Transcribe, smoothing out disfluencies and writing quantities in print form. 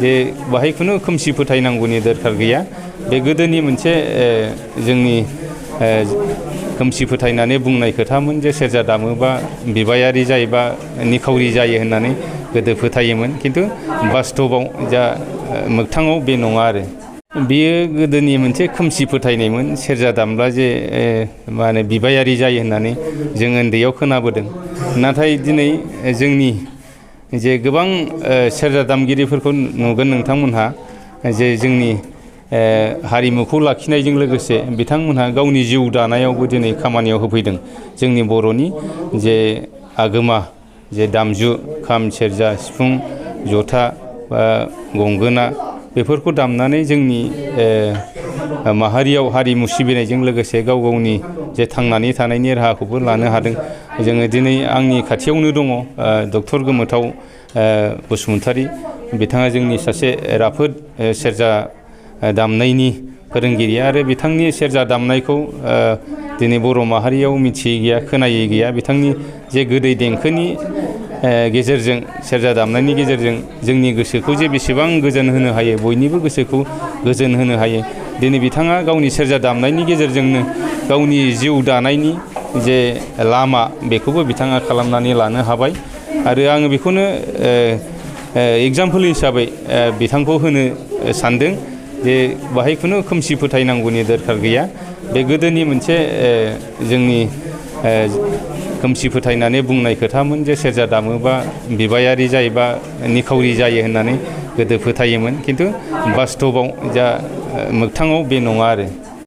जे बाहाय खुनु खोमसि फोथायनांगौनि दरखार गैया। बे गोदोनि मोनसे जोंनि खोमसि फोथायनानै बुंनाय खोथामोन जे सेरजा दामोबा बिबायारि जायोबा निखावरि जायो होननानै गोदो फोथायोमोन, खिन्थु बास्तबाव मोगथाङाव बे नङा आरो। बेयो गोदोनि मोनसे खोमसि फोथायनायमोन, सेरजा दामब्ला जे मा होनो बिबायारि जायो होननानै जों उन्दैयाव खोनाबोदों। नाथाय दिनै जोंनि जे गोबां सेरजा दामगिरिफोरखौ नुगोन नोंथांमोनहा, जे जोंनि हारिमुखौ लाखिनायजों लोगोसे बिथांमोनहा गावनि जिउ दानायावबो दिनै खामानियाव होफैदों। जोंनि बर'नि जे आगोमा जे दामजु खाम, सेरजा, सिफुं, जथा, गंगोना बेफोरखौ दामनानै जोंनि माहारियाव हारिमु सिबिनायजों लोगोसे गाव गावनि जे थांनानै थानायनि राहाखौबो लानो हादों। जोङो दिनै आंनि खाथियावनो दङ डक्टर गोमोथाव बसुमतारी, बिथाङा जोंनि सासे राफोद सेरजा दामनायनि फोरोंगिरि, आरो बिथांनि सेरजा दामनायखौ दिनै बर' माहारियाव मिथियै गैया, खोनायै गैया। बिथांनि जे गोदै देंखोनि गेजेरजों, सेरजा दामनायनि गेजेरजों जोंनि गोसोखौ जे बेसेबां गोजोन होनो हायो, बयनिबो गोसोखौ गोजोन होनो हायो। दिनै बिथाङा गावनि सेरजा दामनायनि गेजेरजोंनो गावनि जिउ दानायनि जे लामा बेखौबो बिथाङा खालामनानै लानो हाबाय। आरो आङो बेखौनो एगजामपोल हिसाबै बिथांखौ होनो सानदों जे बाहाय खुनु खोमसि फोथायनांगौनि दरखार गैया। बे गोदोनि मोनसे जोंनि खोमसि फोथायनानै बुंनाय खोथामोन जे सेरजा दामोबा बिबायारि जायोबा निखावरि जायो होननानै गोदो फोथायोमोन, खिन्थु बास्तबाव मोगथाङाव बे नङा आरो।